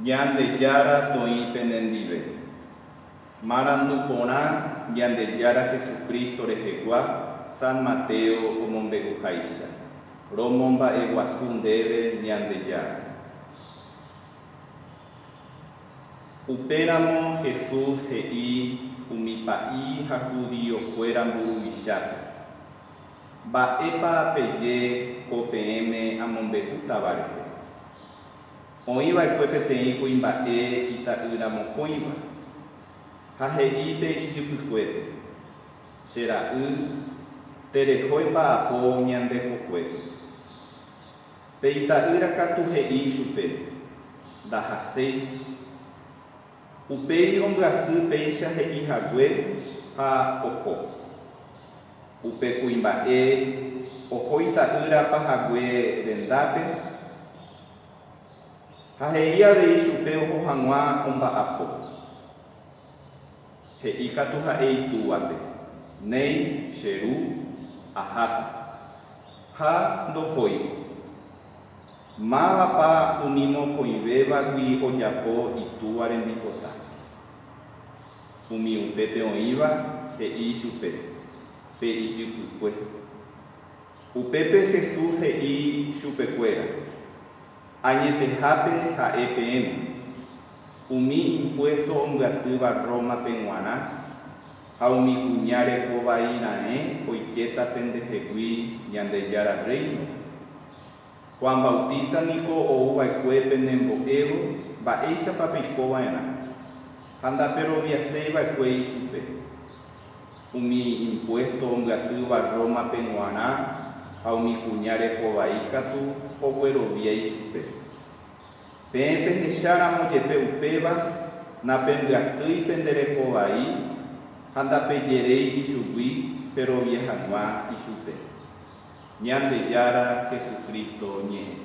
Ñandejára toĩ penendive. Marandu porã Ñandejára Jesucristo rehegua San Mateo omombe'uháicha. Romomba'eguasu ndéve Ñandejára. Upéramo Jesús he'i umi pa'i ha judío-kuéra mburuvichápe, Mba'épa peje ko peẽme amombe'útava rehe? Oĩ va'ekue peteĩ kuimba'e ita'ýra mokõiva, ha he'i pe ijypykuépe, Che ra'y, tereho emba'apo ñande kokuépe. Pe ita'ýra katu he'i ichupe, Ndahaséi. Upéi ombyasy péicha he'i hague ha oho. Upe kuimba'e oho ita'ýra pahague rendápe ha he'i avei chupe oho hag̃ua omba'apo. He'i katu ha'e itúvape, Néi, che ru, aháta. Ha ndohói. Mávapa umi mokõivévagui ojapo itúva rembipota? Umi upépe oĩva he'i ichupe, Pe ijypykue. Upépe Jesús he'i chupekuéra, Añetehápe ha'e peẽme, umi impuésto ombyatýva Rómape g̃uarã ha umi kuña reko vai raẽ oikéta pendehegui Ñandejára Rréinope. Juan Bautista niko ou va'ekue penembo'évo mba'éichapa peiko va'erã, ha ndaperoviaséi va'ekue ichupe. Umi impuésto ombyatýva Rómape g̃uarã ha umi kuña reko vai katu oguerovia ichupe. Peẽ pehecháramo jepe upéva, napembyasýi pende reko vai ha ndapejeréi ichugui perovia hag̃ua ichupe. Ñandejára Jesucristo ñe'ẽ.